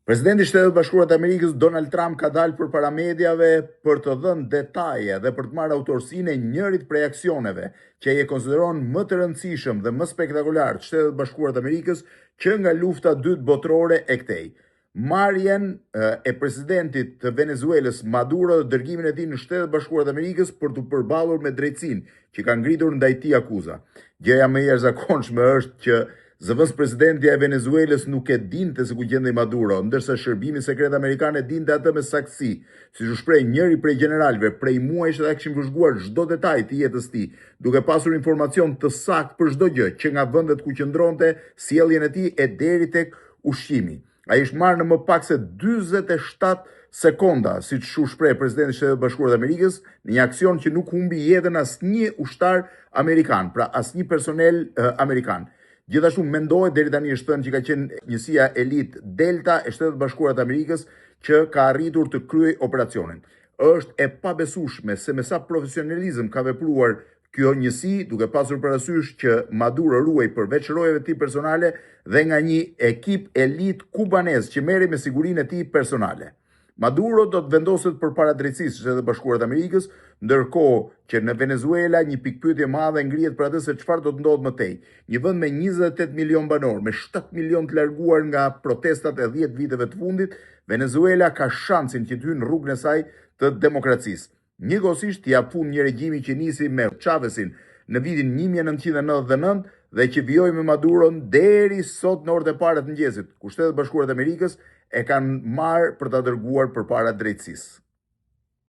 Presidenti i Shteteve të Bashkuara të Amerikës Donald Trump ka dalë përpara mediave për të dhënë detaje dhe për të marrë autorësinë e njërit prej aksioneve që ai e konsideron më të rëndësishëm dhe më spektakolar të Shteteve të Bashkuara të Amerikës që nga Lufta e Dytë Botërore e këtej. Marrjen e presidentit të Venezuelës Maduro dhe dërgimin e tij në Shtetet e Bashkuara të Amerikës për t'u përballur me drejtësinë që ka ngritur ndaj tij akuza. Gjëja më e jashtëzakonshme është që zëvendëspresidentja e Venezuelës nuk e dinte se ku gjendej Maduro, ndërsa shërbimi sekret amerikan e dinte atë me saktësi. Siç u shpreh njëri prej gjeneralëve, prej muajsh ata kishin vëzhguar çdo detaj të jetës së tij, duke pasur informacion të saktë për çdo gjë, që nga vendet ku qëndronte, sjelljen e tij e deri tek ushqimi. Ai është marrë në më pak se 47 sekonda, siç u shpreh presidenti i Shteteve të Bashkuara të Amerikës, në një aksion që nuk humbi jetën asnjë ushtar amerikan, pra asnjë personel amerikan. Gjithashtu mendohet deri tani është thënë që ka qenë njësia elit Delta e Shteteve të Bashkuara të Amerikës që ka arritur të kryejë operacionin. Është e pabesueshme se me sa profesionalizëm ka vepruar Kjo njësi, duke pasur parasysh që Maduro ruhej përveç rojeve të tij personale dhe nga një ekip elit kubanez që merrej me sigurinë e tij personale. Maduro do të vendoset përpara drejtësisë së Shteteve të Bashkuara të Amerikës, ndërkohë që në Venezuela një pikëpyetje e madhe ngrihet për atë se çfarë do të ndodhë më tej. Një vend me 28 milionë banorë, me 7 milionë të larguar nga protestat e 10 viteve të fundit, Venezuela ka shansin që të hyjë në rrugën e saj të demokracisë. Njëkohësisht t'i japë fund një regjimi që nisi me Chavezin në vitin 1999 dhe që vijoi me Maduron deri sot në orët e para të mëngjesit, ku Shtetet e Bashkuara të Amerikës e kanë marrë për ta dërguar përpara drejtësisë.